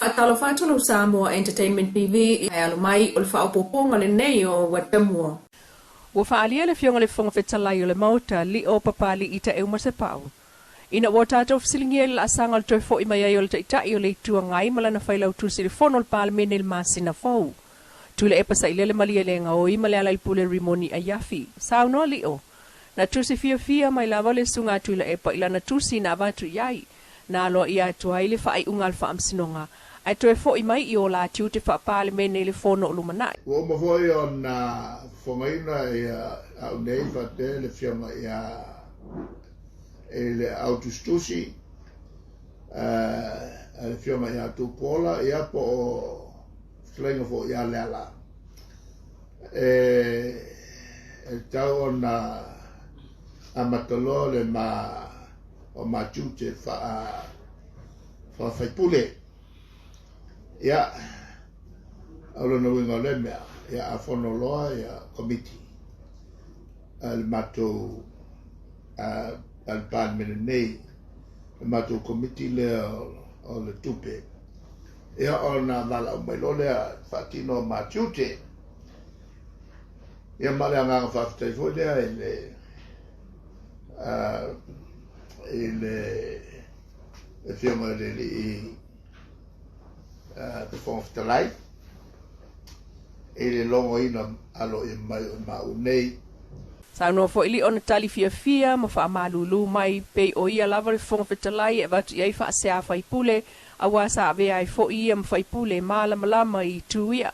Faatalofa atu lau Samoa Entertainment TV e alo mai o le faaopoopoga lenei o Watamua. Ua faaalia le Afioga i le Fofoga Fetalai o le Maota, Lio Papali'i Taeuma-Sepau, ina ua tatou fesiligia i le laasaga o le toe foi mai ai o le Taitai o le Itu Agai ma lana Failautusi i le Fono a le Palemene i le masina fou. Tuilaepa Sailele Malielegaoi ma Lealailepule Rimoni Aiafi. Saunoa Lio, Na tusi fiafia mai lava le Susuga a Tuilaepa i lana tusi na avatu i ai, na aloaia atu ai le faaiuga a le Faamasinoga, ae toe foi mai i o la tiute faa-Palemene i le Fono o lumanai. Ua uma foi ona fofogaina au nei faapea le Afioga ia i le au tusitusi a le Afioga ia Tupuola ia po o fetalaiga foi ia Leala e tatau ona amata loa le ma o ma tiute faa-faipule. Ia, o lona uiga o lea mea, ia a fono loa ia komiti a le matou a le Palemene nei, le matou komiti lea o le tupe, ia ona valaau mai loa lea e faatino ma tiute. Ia ma le agaga faafetai foi lea i le i le Afioga i le Alii Fofoga Fetalai i le logoina aloaia mai o maua nei. Saunoa foi Lio na tali fiafia ma faamalulu mai, pei o ia lava le Fofoga Fetalai e avatu i ai faasea faipule, aua sa avea ai foi ia ma faipule e malamalama i itu ia.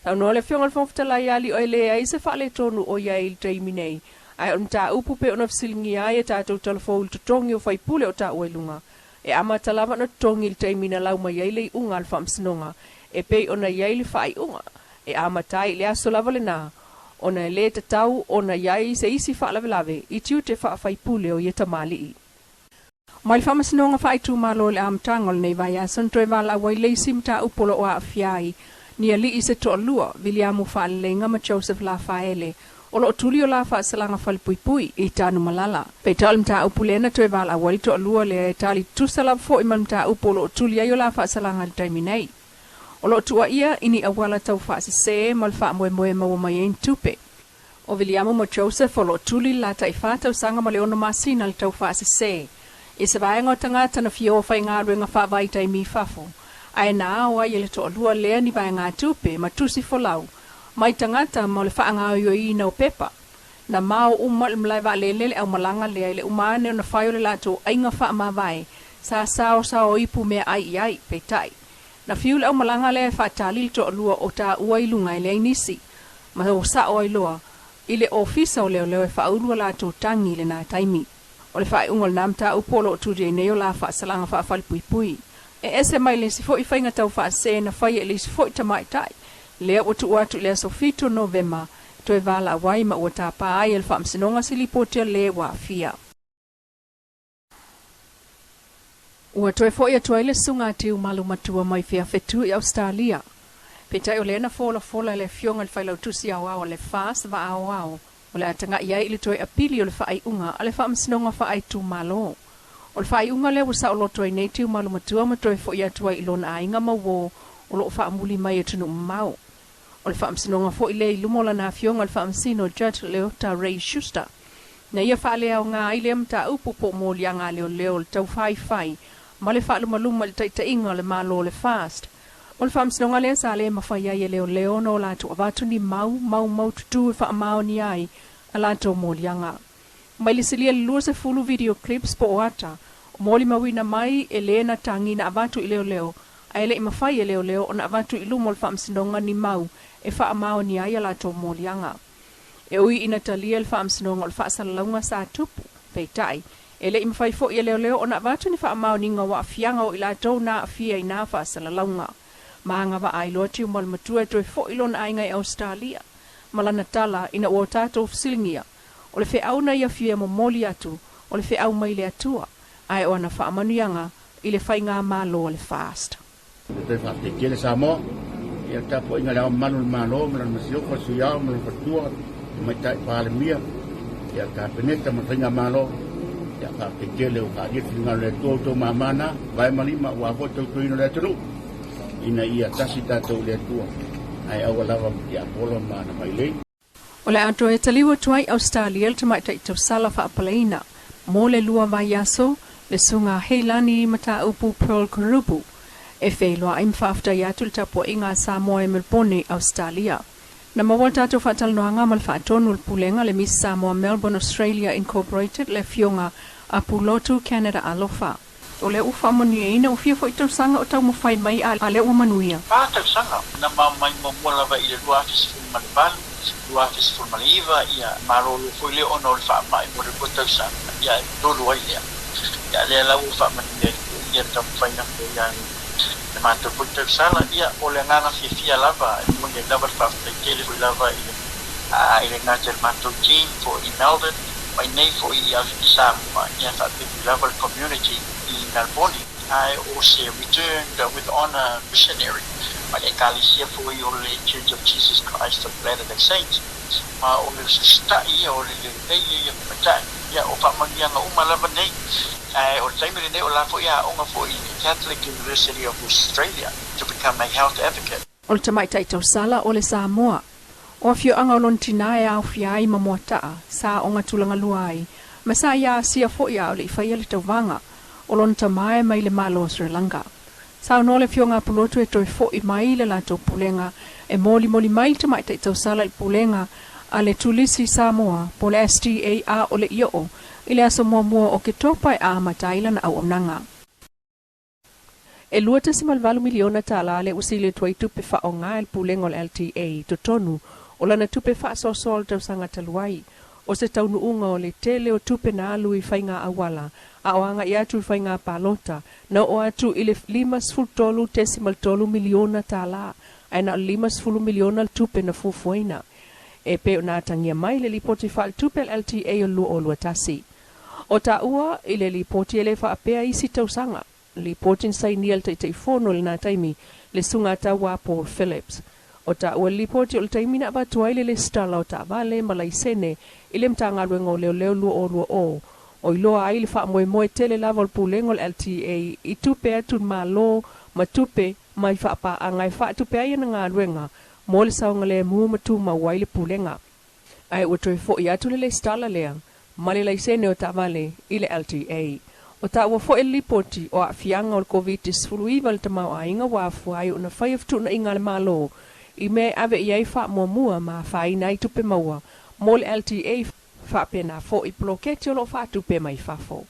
Saunoa le Afioga i le Fofoga Fetalai ia Lio e leai se faaletonu o i ai i le taimi nei, ae o le mataupu pei ona fesiligia ai a tatou talafou i le totogi o faipule o taua i luga, e amata lava ona totogi i le taimi na lau mai ai le iuga a le Faamasinoga e pei ona i ai le faaiuga e amata ai i le aso lava lena, ona e le tatau ona i ai se isi faalavelave i tiute faafaipule o ia tamalii. Mai le Faamasinoga Faaitumalo i le amataga o lenei vaiaso na toe valaau ai le isi mataupu o lo o aafia ai ni alii se toalua, Viliamu Faaleleiga ma Joseph Lafaele, o lo o tuli o la faasalaga falepuipui i Tanumalala. Peitai o le mataupu lea na toe valaau ai le toalua lea e tali tutusa lava foi ma le mataupu o lo o tuli ai o la faasalaga i le taimi nei. O lo o tuuaia i ni auala tau faasese ma le faamoemoe maua mai ai ni tupe. O Viliamu ma Joseph o lo o tuli le la tai-fa tausaga ma le ono masina le tau faasese i se vaega o tagata na fia o faigaluega faavaitaimi i fafo, ae na ao ai e le toalua lea ni vaegatupe ma tusi folau mai tagata ma o le faagaoioiina o pepa. Na mao uma le malae vaalele le aumalaga lea i le uma ane ona fai o le latou aiga faamavae sa saosao ipu meaai i ai, peitai, na fiu le aumalaga lea e faatali le toalua o taua i luga e leai nisi, ma o sao ai loa i le ofisa o leoleo e faaulu a latou tagi i lena taimi. O le faaiuga o lena mataupu o lo o tuli ai nei o la faasalaga faafalepuipui. E ese mai le isi foi faiga tau faasee na faia i le isi foi tamaitai, lea ua tuu atu i le aso 7 o Novema toe valaau ai ma ua tapa ai e le Faamasinoga se lipoti a le ua aafia. Ua toe foi atu ai le Susuga a Tiumalu Matua mai Fiafetu i Ausetalia. Peitai o lea na folafola e le Afioga i le Failautusi Aoao a le FAST Vaa Aoao o le a tagai ai i le toe apili o le faaiuga a le Faamasinoga Faaitumalo. O le faaiuga lea ua saoloto ai nei Tiumalu Matua ma toe foi atu ai i lona aiga ma uo o lo o faamuli mai i atunuu mamao. O le faamasinoga foi lea i luma o lana afioga i le Faamasino Judge Leota Ray Schuster. Na ia faaleaoga ai lea mataupu po o moliaga a leoleo o le taufaifai ma le faalumaluma i le taitaiga o le Malo o le FAST. O le faamasinoga lea sa le mafai ai e leoleo ona o latou avatu ni mau maumaututu e faamaonia ai a latou moliaga. Mai le silia le 20 video clips po o ata o molimauina mai e le na tagi na avatu i leoleo ae le i mafai e leoleo ona avatu i luma o le faamasinoga ni mau e faamaonia ai a latou moliaga. E ui ina talia le faamasinoga o le faasalalauga sa tupu, peitai, e le i mafai foi e leoleo ona avatu ni faamaoniga o aafiaga o i latou na aafia i na faasalalauga. Ma agavaa ai loa Tiumalu Matua e toe foi lona aiga i Ausetalia. Ma lana tala, ina ua o tatou fesiligia, o le feau na ia fia momoli atu, o le feau mai le Atua, ae o ana faamanuiaga i le faigamalo a le FAST. E toe faafetai tele Samoa i le tapuaiga a Le Ao Mamalu o le Malo ma lana Masiofo, le Sui Ao ma lona Faletua, Tamaitai Palemia, ia le Kapeneta ma le Faigamalo. Ia faafetai tele ua faaalia le finagalo o le Atua, outou mama na, vae ma lima aua foi le tautuaina o le atunuu. ina ia tasi tatou i le Atua, ae aua lava ma tiapolo ma ana mailei. O le a toe taliu atu ai Ausetalia le tamaitai tausala faapalaina mo le lua vaiaso, le Susuga Heilani Mataupu Pearl Kerubu, e feiloai ma faafetai atu i le tapuaiga a Samoa e Melebone, Ausetalia. Na maua le tatou faatalanoaga ma le faatonu o le Pulega le Miss Samoa Melbourne Australia Incorporated le Afioga a Pulotu Canada Alofa. O lea ua faamanuiaina, ua fia foi tausaga o taumafai mai a lea ua manuia. Fa tausaga na ma mai muamua lava i le 2018, 2019, ia malolo foi lea ona o le faamai mo le lua tausaga, ia e tolu ai lea. Ia lea la ua faamanuia ai foi ia le taumafaiga foi a le matou foi tausala. Ia o le agaga fiafia lava, e momoli ai lava le faafetai tele foi lava i le i le gata i le matou team foi i Melbourne, mai nei foi i Samoa, ia faapea foi lava le community i Melbourne. Ae o se Returned with Honour Missionary mai le Ekalesia foi o le Church of Jesus Christ of Latter-day Saints, ma o le susita'i ia o le lelei ia tamaitai. Ia, o faamanuiaga uma lava nei, ae o le taimi lenei o la foi aoga foi i le Catholic University of Australia to become a health advocate. O le tamaitai tausala o le Samoa. O afioaga o lona tina e aofia ai ma Moataa, sa aoga tulaga lua ai, ma sa ia asia foi a o le i faia le tauvaga. O lona tama e mai le Malo o Sri Lanka. Saunoa le Afioga a Pulotu e toe foi mai le latou pulega e molimoli mai le tamaitai tausala i le pulega a le Tulisi Samoa po o le SDA a o le i oo i le aso muamua o Oketopa e amata ai lana auaunaga. E $2.8 miliona tala lea ua sili atu ai tupe faaaoga e le Pulega o le LTA i totonu o lana tupe faasoasoa o le tausaga talu ai. O se taunuuga o le tele o tupe na alu i faiga auala a o agai atu i faiga palota na oo atu i le $53.3 miliona tala ae na o le $50 miliona le tupe na fuafuaina e pei ona atagia mai le lipoti faaletupe a le LTA o le 2021. O taua i le lipoti e le faapea isi tausaga. Lipoti na sainia e le Taitaifono i lena taimi, le Susuga Taua Paul Phillips. O taua le lipoti o le taimi na avatu ai le lesitala o taavale ma laisene i le Matagaluega o Leoleo 2020, o iloa ai le faamoemoe tele lava o le Pulega o le LTA i tupe atu i le Malo ma tupe mai faapaaga e faatupe ai ana galuega mo le saogalemu ma tumau ai le Pulega. Ae ua toe foi atu le lesitala lea ma le laisene o taavale i le LTA. O taua foi le lipoti o aafiaga o le Koviti-19 i le tamaoaiga ua afua ai ona faia fetuunaiga a le Malo i mea e ave i ai faamuamua ma afaina ai tupe maua mo le LTA faapena foi poloketi o lo o faatupe mai fafo.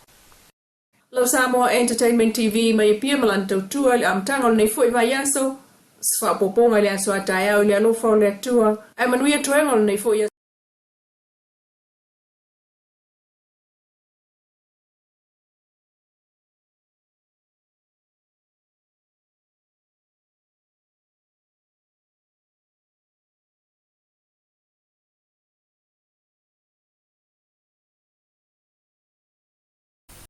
Lau Samoa Entertainment TV mai Apia ma lana tautua i le amataga o lenei foi vaiaso, se faaopoopoga i le aso a taeao i le alofa o le Atua, ae manuia toega o lenei foi aso.